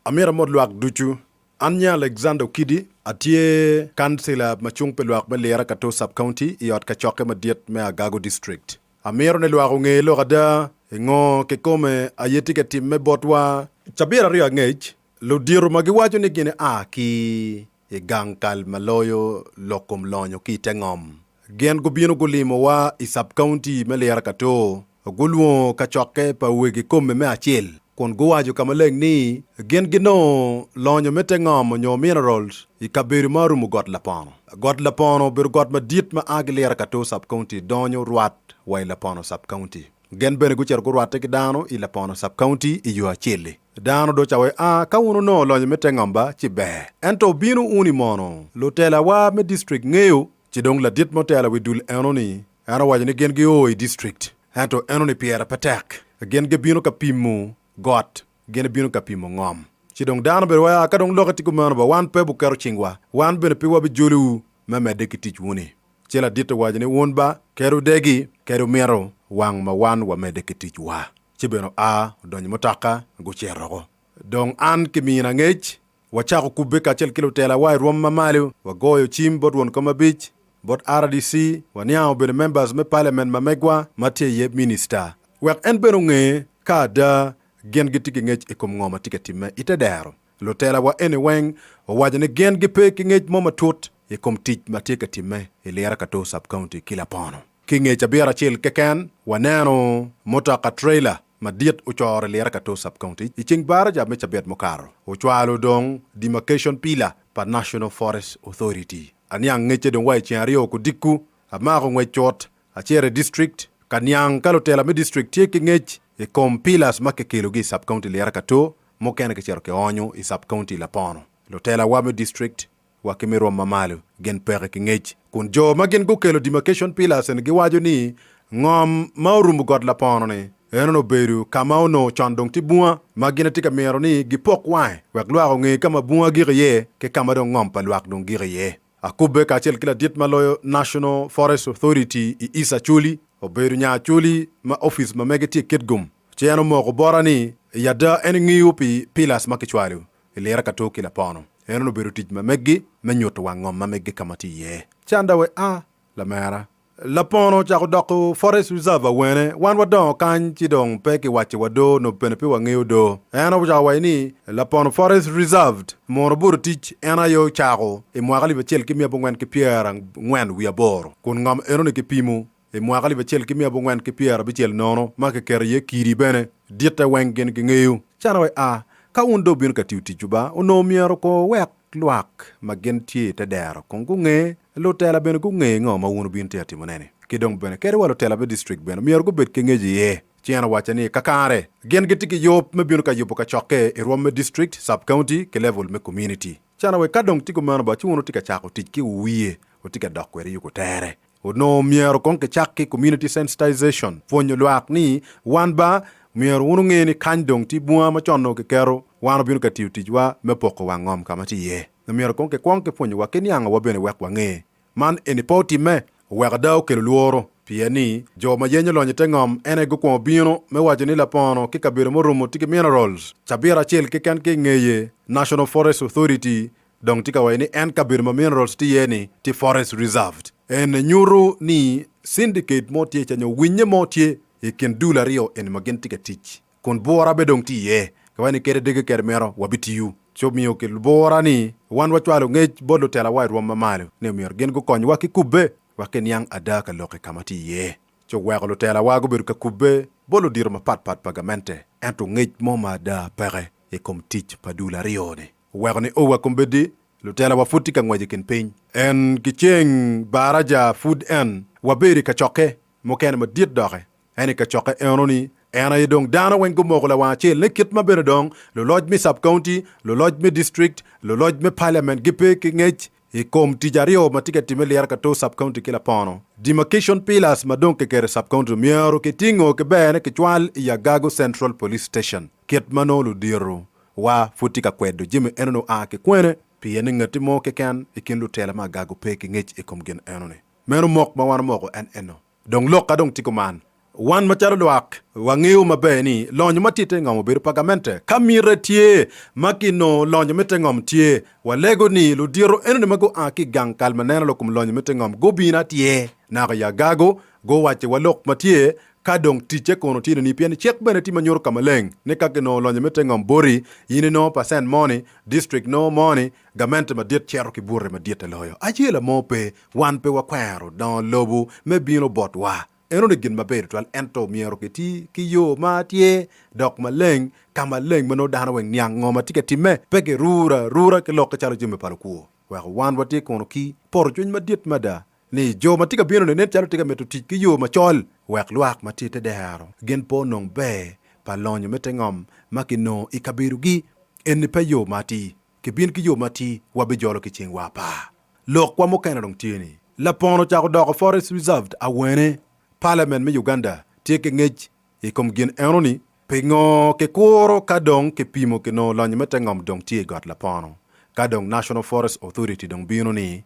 Amito amot lwak ducu. An nyinga Alexander Okidi, atye kancila ma cung pi lwak me Lira Kato Sub-County i ot kacokke madit me Agago District. Amito ni lwak onge lok ada i ngo kikome aye tye ka timme botwa. Cabit aryo angec, ludito ma giwaco ni gin a ki i gang kal ma loyo lok kom lonyo ki i te ngom, gin gubino gulimowa i Sub-County me Lira Kato. Gulwongo kacokke pa wegi kome me acel kun guwaco ka maleng ni gin ginongo lonyo me te ngom nyo minerals i kabedo ma orumo got Lapono. Got Lapono obedo got madit ma a ki Lira Kato Sub-County donyo rwat wa i Lapono Sub-County. Gin bene gucito gurwatte ki dano i Lapono Sub-County i yo acel-li. Dano dong ocawe a ka wun wunongo lonyo me te ngom ba ci ber. Ento wubino wun i mono lutelawa me district ngeyo ci dong ladit ma otelo wi dul enoni En owaco ni gin gio i district ento enoni pyere pe tek. Gin gibino ka pimo got, gin ibino ka pimo ngom. Ci dong dano bedo wai, ka dong lokke tye kumeno ba wan pe buketo cingwa, wan bene pe wabijolowu me medde ki ticwu-ni. Ci ladit owaco ni wun ba, kadi wudegi, kadi wumito, wang ma wan wamedde ki ticwa. Ci bene oa odonyo i mutoka, gucito woko. Dong an kimina ngec Wacako kubbe kacel ki lutelawa i rwom ma malo, wagoyo cim bot won kom abic, bot rdc, waniango bene members me parliament ma megwa ma tye iye minister wek en bene onge ka ada gin gitye ki ngec i kom ngo ma tye ka timme ite dero. Lutelawa eni weng owaco ni gin gipe ki ngec mo matut i kom tic ma tye ka timme i Lira Kato Sub-County ki Lapono. Ki nge cabit acel keken, waneno mutoka trailer madit ocoro i Lira Kato Sub-County i ceng baraja me cabit mukato. Ocwalo dong demarcation pillar pa National Forest Authority. Aniang ngecce dong wa i ceng aryo kudikku, amako ngwec cut, acito i district ka niang ka lutela me district tye ki ngec i kom pillars ma kikelogi i Sub-County Lira Kato, mukene kicito kionyo i Sub-County Lapono. Lutelawa me district wa ki me rwom ma malo gin peke ki ngec. Kun jo ma gin gukelo demarcation pillars eni giwaco ni ngom ma orumo got Lapono-ni eno obedo ka ma onongo con dong tye bunga ma gin atye ka mito ni gipok wange wek lwak onge ka ma bunga gik iye ki ka ma dong ngom pa lwak dong gik iye. Akubbe kacel ki ladit ma loyo National Forest Authority i East Acholi obedo nya Acholi ma opic ma mege tye i Kitgum ci en omoko bota ni i ada en ngiyo pi pillars ma kicwalo i lira ka to ki lapono. En onongo obedo tic ma meggi me nyuto wang ngom ma meggi ka ma tye iye. Canda we a, lamera. Lapono ocako doko Forest Reserve awene? Wan wadongo kany ci dong pe kiwacciwa do nyo bene pe wangeyo do. En ocako waco ni Lapono Forest Reserved mono obuto tic en aye ocako i mwaka 1948 kun ngom enoni kipimo I mwaka 1460 ma kiketo iye kidi bene, ditte weng gin gingeyo. Calo wai a, ka wun dong wubino ka tiyo ticwu ba, onongo myero kong wuwek lwak ma gin tye i te dero kong gunge, lutela bene gunge ngo ma wun wubino tye ka timone-ni. Ki dong bene kadi wa lutela me distrik bene myero gubed ki ngec iye. Ci en owacca ni, Kakare, gin gitye ki yub me bino ka yubo kacokke i rwom me distrik, sub-county, ki level me community. Calo wai ka dong tye kumeno ba, ci wun wutye ka cako tic ki wuwiye, wutye ka dok kwede yuko tere. Onongo myero kong kicak ki community sensitization, pwonyo lwak ni wan ba myero wun wunge ni kany dong tye bunga ma con onongo kiketo, wan wabino ka tiyo ticwa me poko wang ngom ka ma tye iye. Myero kong kikwong ki pwonyowa ki niangowa bene wek wange. Man eni pe otimme, oweko ada okelo lworo, pien ni jo ma yenyo lonyo i te ngom en aye gukwongo bino me waco ni lapono ki kabedo murumo tye ki minerals. Cabit acel keken ki i ngeye, National Forest Authority Dong tye ka waco ni en kabedo ma minerals tye iye ni tye forest reserved. En nyuto ni syndicate mo tye ca nyo winye mo tye i kin dul aryo eni ma gin tye ka tic kun bura bene dong tye iye. Kiwaco ni kede dege kede mito wabitiyo. Ci omiyo ki bura ni wan wacwalo ngec bot lutela wa i rwom ma malo ni omyero gin gukonywa ki kubbe wek kiniang ada ka lok i ka ma tye iye. Ci oweko lutelawa gubedo ka kubbe bot ludito mapatpat pa gamente ento ngec mo ma ada peke i kom tic pa dul aryo-ni. Oweko ni o wa kombeddi, lutela wa pud tye ka ngwec i kin piny. En ki ceng baraja pud en wabedo i kacokke mukene madit doki. En i kacokke eno ni en aye dong dano weng gumoko lawang acel ni kit ma bene dong luloc me sub county, luloc me district, luloc me parliament gipe ki ngec i kom tic aryo ma tye ka time lira kato sub county ki lapono. Demarcation pillars ma dong kiketo i sub county myero kitingo ki bene kicwal i Agago Central Police Station kit ma nongo ludito wa pud tye ka kwedo jami enoni oa ki kwene, pien ni ngati mo keken i kin lutela me agago pe ki ngec i kom gin enoni. Meno mok ma wan omoko en eno. Dong lokka dong tye kuman. Wan macalo lwak wangeyo maber ni lonyo ma tye i te ngom obedo pa gamente. Ka mite tye ma kinongo lonyo me te ngom tye, walego ni ludito enoni ma gua ki i gang kal ma neno lok kom lonyo me te ngom gubin atyer naka i Agago guwacciwa lok ma tye ka dong ticce kono tye nini pien cik bene tye ma nyuto ka maleng ni ka kinongo lonyo me te ngom boti in inongo pacent moni, district nongo moni, gamente madit cito ki bute maditte loyo. Acela mo pe, wan pe wakwero dongo lobo me bino botwa. Enoni gin maber tutwal ento myero kiti ki yo ma tye dok maleng ka maleng ma nongo dano weng niang ngo ma tye ka timme pe kirura arura ki lokke calo jami pa lukwo. Weko wan watye kono ki poto cwiny madit mada ni jo ma tye ka bino ni nen calo tye ka mito tic ki yo macol wek lwak ma tye i te dero gin pe onong ber pa lonyo me te ngom ma kinongo i kabedogi. Eni pe yo ma atir. Kibin ki yo matir, wabijolo ki cingwa apar. Lokwa mukene dong tye ni, Lapon ocako doko Forest Reserved awene? Parliament me Uganda tye ki ngec i kom gin enoni? Pingo kikuro ka dong kipimo kinongo lonyo me te ngom dong tye i got Lapono? Ka dong National Forest Authority dong bino ni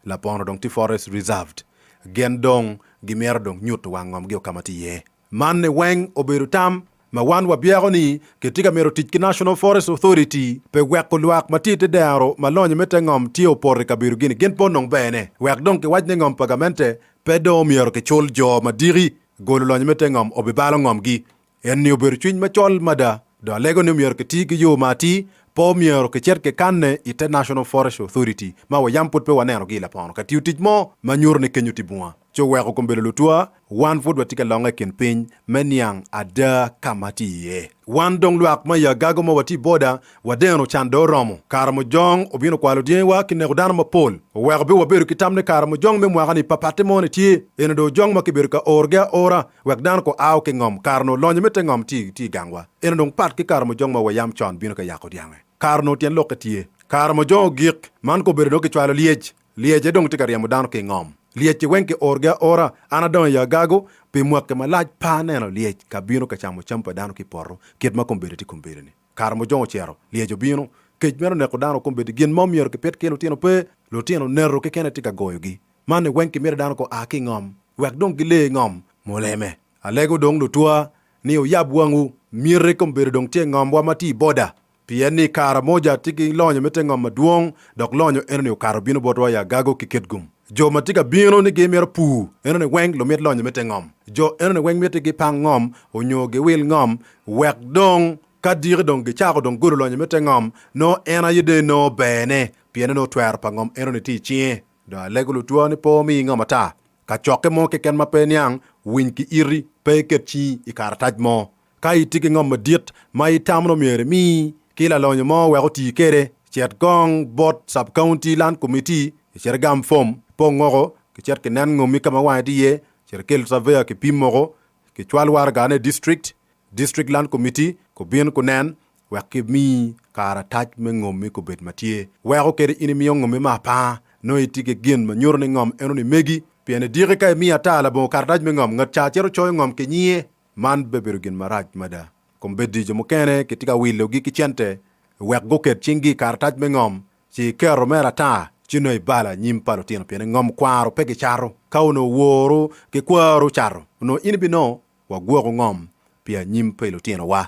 Lapono dong tye Forest Reserved, gin dong gimito dong nyuto wang ngomgi o ka ma tye iye. Man ni weng obedo tam ma wan wabyeko ni kitye ka mito tic ki National Forest Authority pe weko lwak ma tye i te dero ma lonyo me te ngom tye opoto i kabedogi ni gin pe onong bene. Wek dong kiwac ni ngom pa gamente pe dong omyero kicul jo ma diki golo lonyo me te ngom obibalo ngomgi. Enni obedo cwiny macol mada. Dong alego ni omyero kiti ki yo ma atir, pe omyero kicit kikanne i te National Forest Authority ma wayam pud pe wanenogi i lapono ka tiyo tic mo ma nyuto ni kenyo tye bunga. Ci oweko kombedo lutwa, wan pud watye ka longe i kin piny me niang ada ka ma tye iye. Wan dong lwak ma i agago ma watye i boda, wadeno can dong oromo. Karamojong obino kwalo dyangiwa ki neko dano mapol. Oweko be wabedo ki tam ni Karamojong me mwaka-ni papatte mo-ni tye. Eno dong ojong ma kibedo ka orogi aora wek dano ko ao ki ngom. Kare-nu lonyo me te ngom tye i gangwa. Eno dong pat ki Karamojong ma wayam con bino ka yako dyange. Kare-nu tyen lokke tye. Karamojong ogik, man kobedo dong kicwalo lyec. Lyecce dong tye ka ryemo dano ki i ngom. Lyecci weng kiorogi aora. An adongo i Agago pi mwaki malac pe aneno lyec ka bino ka camo cam pa dano ki i poto kit ma kombeddi tye kombeddi-ni. Kare mujong ocito, lyec obino. Kec meno oneko dano kombeddi. Gin ma omyero kipit ki lutino pe. Lutino neto keken tye ka goyogi. Man-ni weng kimito dano gua ki i ngom wek dong gile ngom muleme. Alego dong lutwa ni wuyab wangwu. Miti kombeddi dong tye i ngomwa ma tye i boda. Pien ni Karamoja tye ki lonyo me te ngom madwong, dok lonyo enoni okato bino botwa i Agago ki Kitgum. Jo ma tye ka bino ni gimito pur enoni weng lumit lonyo me te ngom. Jo enoni weng miti gipang ngom onyo giwil ngom wek dong ka diki dong gicako dong golo lonyo me te ngom nongo en aye dong enongo berne pien nongo twero pa ngom enoni tye i cinge. Dong alego lutwa ni pe wumi ngom ata. Kacokke mo keken ma pe niang, winy ki iti, pe iket cingi i karatac mo. Ka itye ki ngom madit ma itamo ni myero imi ki lalonyo mo wek oti kwede, cit kong bot Sub-County Land Committee icit igam fom, ipong woko, kicit kinen ngomi ka ma wange tye iye, cit ikel surveyor kipim woko, kicwal waragane i district, District Land Committee, kubin kunen wek kimi karatac me ngommi kubed ma tye. Weko kadi in imiyo ngommi me apar, nongo itye ki gin ma nyuto ni ngom enoni megi, pien idiki ka imiyo ata labongo karatac me ngom, ngat ca cito coyo ngom ki nyinge. Man bibedo gin marac mada. Kombeddi jo mukene kitye ka wilogi ki cente wek guket cinggi i karatac me ngom, ci iketo mere ata ci nongo ibalo anyim pa lutino pien ngom kwaro pe kicato. Ka onongo woru ki kwaru ocato, onongo in ibinongo wagwoko ngom pi anyim pa lutinowa.